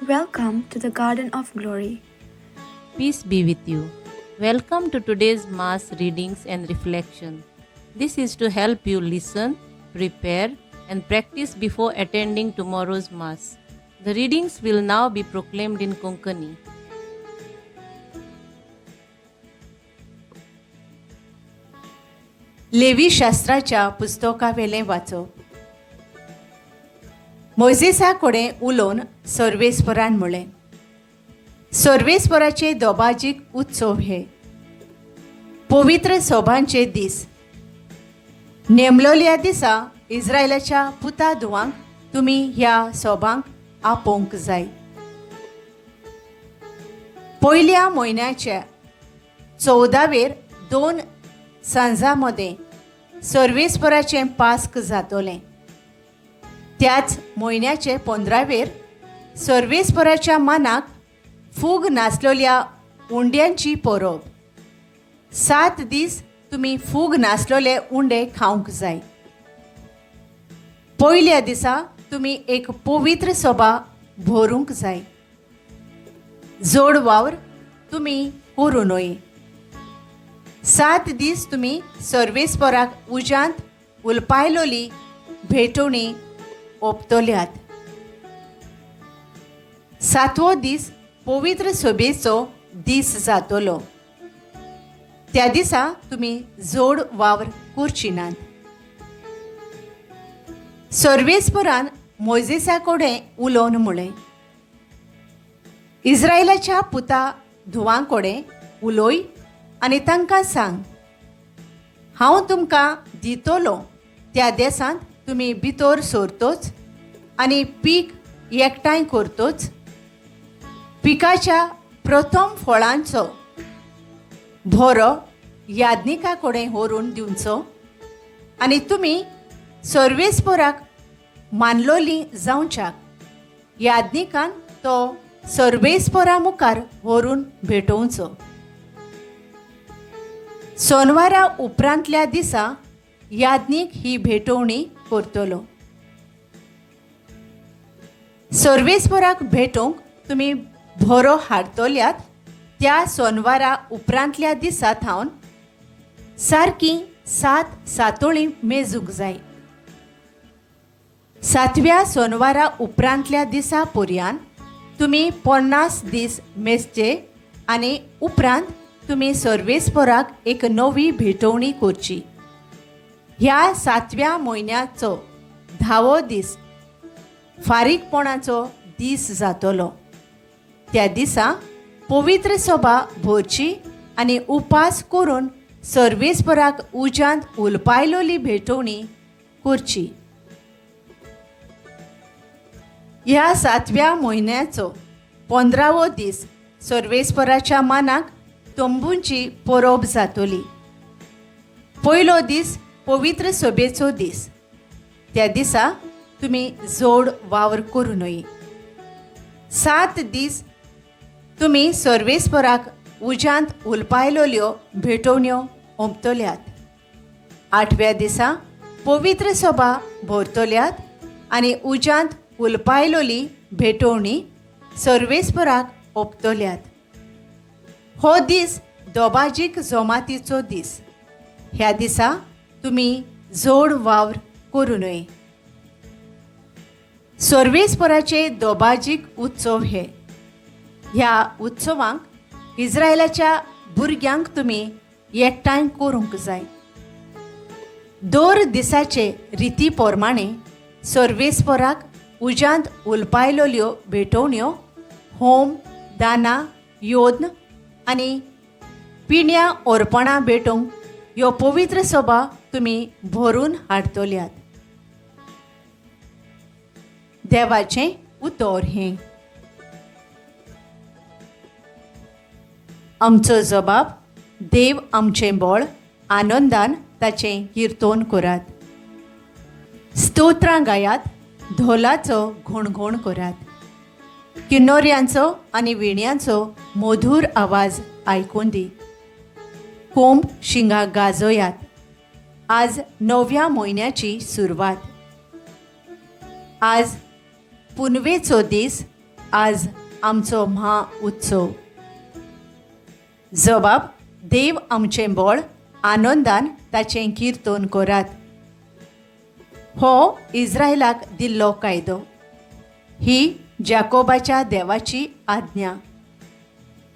Welcome to the Garden of Glory. Peace be with you. Welcome to today's Mass readings and reflection. This is to help you listen, prepare, and practice before attending tomorrow's Mass. The readings will now be proclaimed in Konkani. Levi शास्त्राच्या पुस्तकावेलें वाचप. मोयजेसा कडेन उलोवन सर्वेस्परान म्हळें, सर्वेस्पराचे दोबाजीक उत्सव हे पवित्र सोभांचे दीस. नेमलोल्या दिसा इस्रायलाच्या पुता धुवांक तुमी ह्या सोभांक आपोवंक जाय. पयल्या म्हयन्याच्या 14वेर 2 सांजा मदें सर्वेस्पराचें पास्क जातलें. त्याच म्हयन्याचे 15वेर सर्वेस्पराच्या मानाक फूग नासलोल्या उंड्यांची परब. 7 दीस तुमी फूग नासलोले उंडे खावंक जाय. पयल्या दिसा तुमी एक पवित्र सभा भरूंक जाय. जोड वावर तुमी करूं न्हय. 7 दीस तुमी सर्वेस्पराक उज्यांत उलपायलोली भेटवणी ओंपतल्यात. 7वो दीस पवित्र सभेचो दीस जातलो. त्या दिसा तुमी जोड वावर करची नात. सर्वेस्परान मोयजेसा कडेन उलोवन म्हळें, इस्रायलाच्या पुता धुवां कडेन उलोय आनी तांकां सांग, हांव तुमकां दितलो त्या देसांत तुमी भितर सरतोच आनी पीक एकठांय करतोच पिकाच्या प्रथम फळांचो भरो याज्ञिका कडेन व्हरून दिवचो आनी तुमी सर्वेस्पराक मानलोली जावच्याक याज्ञिकान तो सर्वेस्परा मुखार व्हरून भेटोवचो. सोनवारा उपरांतल्या दिसा याज्ञीक ही भेटवणी करतलो. सर्वेस्पराक भेटोवंक तुमी भरो हाडतल्यात त्या सोनवारा उपरांतल्या दिसा थावन सारकी 7 सातोळी मेजूंक जाय. 7व्या सोनवारा उपरांतल्या दिसा पर्यान तुमी 50 दीस मेजचे आनी उपरांत तुमी सर्वेस्पराक एक नवी भेटवणी करची. ह्या 7व्या म्हयन्याचो 10वो दीस फारीकपणाचो दीस जातलो. त्या दिसा पवित्र सभा भरची आनी उपास करून सर्वेस्पराक उज्यांत उलपायलोली भेटवणी करची. ह्या 7व्या म्हयन्याचो 15वो दीस सर्वेस्पराच्या मानाक तंबूंची परब जातली. पयलो दीस पवित्र सभेचो दीस. त्या दिसा तुमी जोड वावर करूं न्हय. 7 दीस तुमी सर्वेस्पराक उज्यांत उलपायलोल्यो भेटवण्यो ओंपतल्यात. 8व्या दिसा पवित्र सभा भरतल्यात आनी उज्यांत उलपायलोली भेटवणी सर्वेस्पराक ओंपतल्यात. हो दीस दोबाजीक जोमातीचो दीस. ह्या दिसा तुमी जोड वावर करूं न्हय. सर्वेस्पराचे दोबाजीक उत्सव हे. ह्या उत्सवांक इस्रायलाच्या भुरग्यांक तुमी एकठांय करूंक जाय. दर दिसाचे रिती प्रमाणे सर्वेस्पराक उज्यांत उलपायलोल्यो भेटवण्यो होम, दाना, योद्न आनी पिण्या ओरपणां भेटोवंक ह्यो पवित्र सभा तुमी भरून हाडतल्यात. देवाचें उतर हें. आमचो जबाब देव आमचें बळ, आनंदान ताचें किर्तन करात. स्तोत्रां गायात, धोलाचो घणघण करात. किन्नोऱ्यांचो आनी विण्यांचो मधूर आवाज आयकून दी. कोंब शिंगां गाजयात. आज 9व्या म्हयन्याची सुरवात. आज पुनवेचो दीस. आज आमचो म्हा उत्सव. जबाब, देव आमचें बळ, आनंदान ताचें किर्तन करात. हो इस्रायलाक दिल्लो कायदो, ही जाकोबाच्या देवाची आज्ञा.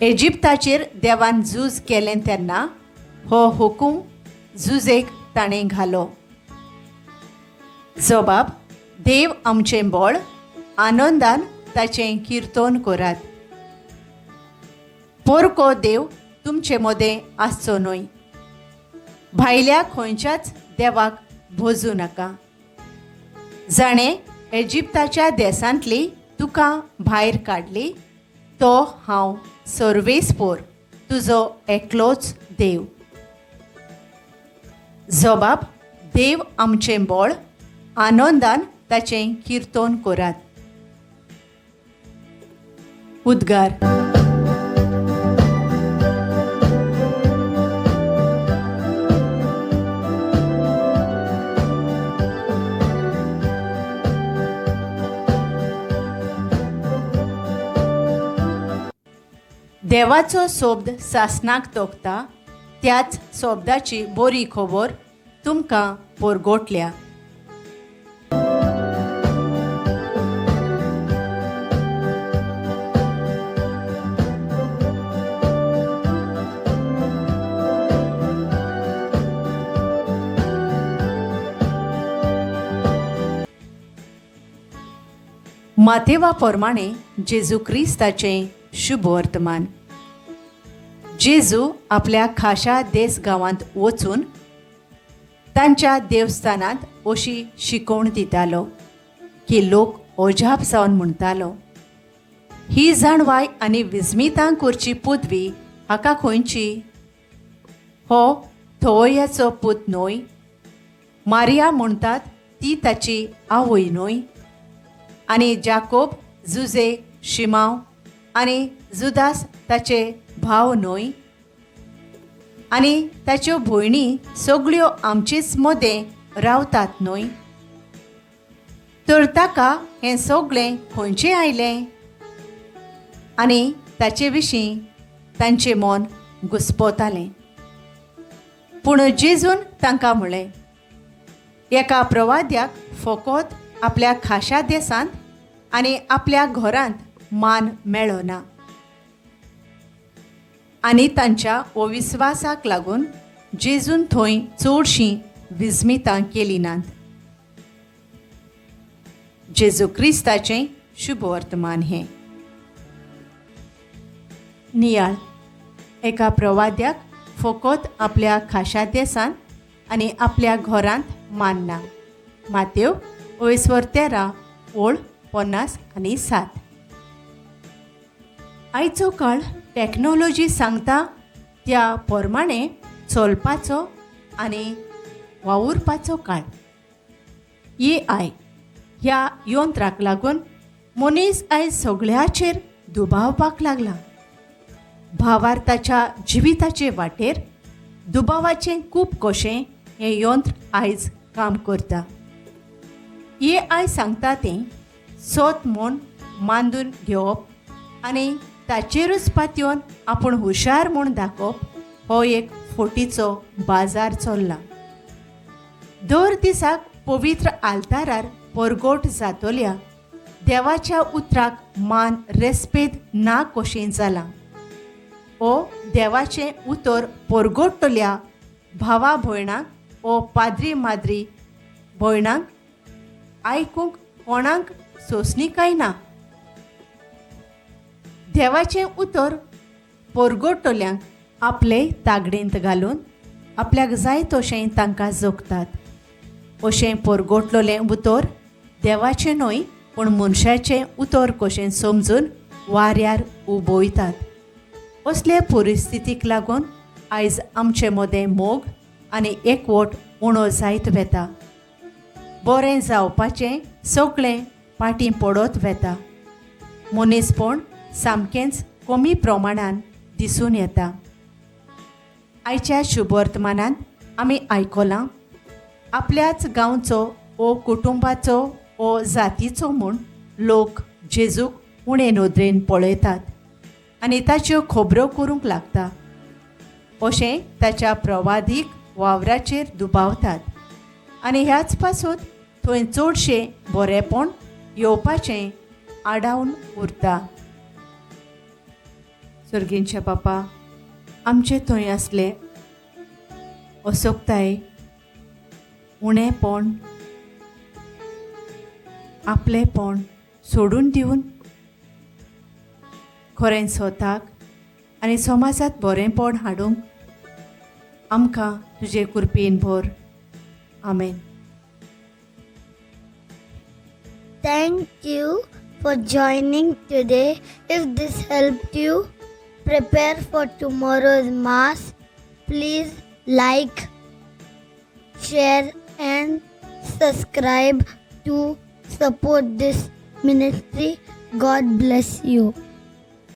इजिप्ताचेर देवान झूज केलें तेन्ना हो हुकूम झुजेक ताणें घालो. जबाब, देव आमचें बळ, आनंदान ताचें किर्तन करात. पोरको देव तुमचे मदें आसचो न्हय. भायल्या खंयच्याच देवाक भोजूं नाका. जाणें इजिप्ताच्या देसांतली तुका भायर काडली तो हांव सर्वेस्पोर तुजो एकलोच देव. जबाब, देव आमचें बळ, आनंदान ताचें किर्तन करात. उद्गार. देवाचो शब्द सासणाक तोखता त्याच शब्दाची बरी खबर तुमकां परगटल्या. मातेवा प्रमाणे जेजू क्रिस्ताचें शुभ वर्तमान. जेजू आपल्या खाशा देस गांवांत वचून तांच्या देवस्थानांत अशी शिकवण दितालो की लोक अजाप जावन म्हणटालो, ही जाणवाय आनी विस्मितां करची पदवी हाका खंयची? हो थवयाचो पूत न्हय? मारिया म्हणटात ती ताची आवय न्हय? आनी जाकोब, जुजे, शिमाव आनी जुदास ताचे भाव न्हय? आनी ताच्यो भयणी सगळ्यो आमचेच मदें रावतात न्हय? तर ताका हें सगळें खंयचें आयलें? आनी ताचे विशीं तांचें मन घुस्पतालें. पूण जेजून तांकां म्हणलें, एका प्रवाद्याक फकत आपल्या खाशा देसांत आनी आपल्या घरांत मान मेळना. आनी तांच्या अविस्वासाक लागून जेजून थंय चडशीं विस्मितां केलीं नात. जेजू क्रिस्ताचें शुभ वर्तमान हें. नियाळ. एका प्रवाद्याक फकत आपल्या खाशा देसांत आनी आपल्या घरांत मानना. मातेव 13 ओळ 50 आनी 7. आयचो काळ टॅक्नोलॉजी सांगता त्या प्रमाणे चलपाचो आनी वावुरपाचो काळ. AI ह्या यंत्राक लागून मनीस आयज सगळ्याचेर दुबावपाक लागला. भावार्थाच्या जिविताचे वाटेर दुबावाचें खूब कशें हें यंत्र आयज काम करता. AI सांगता तें सत म्हूण मानून घेवप आनी ताचेरूच पातयेवन आपूण हुशार म्हूण दाखोवप हो एक फोटीचो बाजार चल्ला. दर दिसाक पवित्र आल्तारार परगोट जातल्या देवाच्या उतराक मान रेस्पेद ना कशें जालां. ओ देवाचें उतर परगोटतल्या भावा भयणांक ओ पाद्री माद्री भयणांक आयकूंक कोणाक सोंसणीकाय ना. देवाचें उतर परगोटतल्यांक आपले तागडेंत घालून आपल्याक जाय तशें तांकां जोखतात. अशें परगोटलेलें उतर देवाचें न्हय पूण मनशाचें उतर कशें समजून वाऱ्यार उबयतात. असले परिस्थितीक लागून आयज आमचे मदें मोग आनी एकवट उणो जायत वता. बरें जावपाचें सगळें फाटीं पडत वता. मनीसपण सामकेंच कमी प्रमाणान दिसून येता. आयच्या शुभवर्तमानांत आमी आयकलां, आपल्याच गांवचो ओ कुटुंबाचो ओ जातीचो म्हूण लोक जेजूक उणे नदरेन पळयतात आनी ताच्यो खबरो करूंक लागता, अशें ताच्या प्रवादीक वावराचेर दुबावतात आनी ह्याच पासत थंय चडशें बरेंपण येवपाचें आडावन उरता. सर्गींच्या बापा, आमचे थंय आसले असोकताय, उणेपण, आपलेपण सोडून दिवन खरें स्वताक आनी समाजांत बरेंपण हाडूंक आमकां तुजे कृपेन भर. आमेन. Thank you for joining today. If this helped you prepare for tomorrow's Mass, please like, share, and subscribe to support this ministry. God bless you.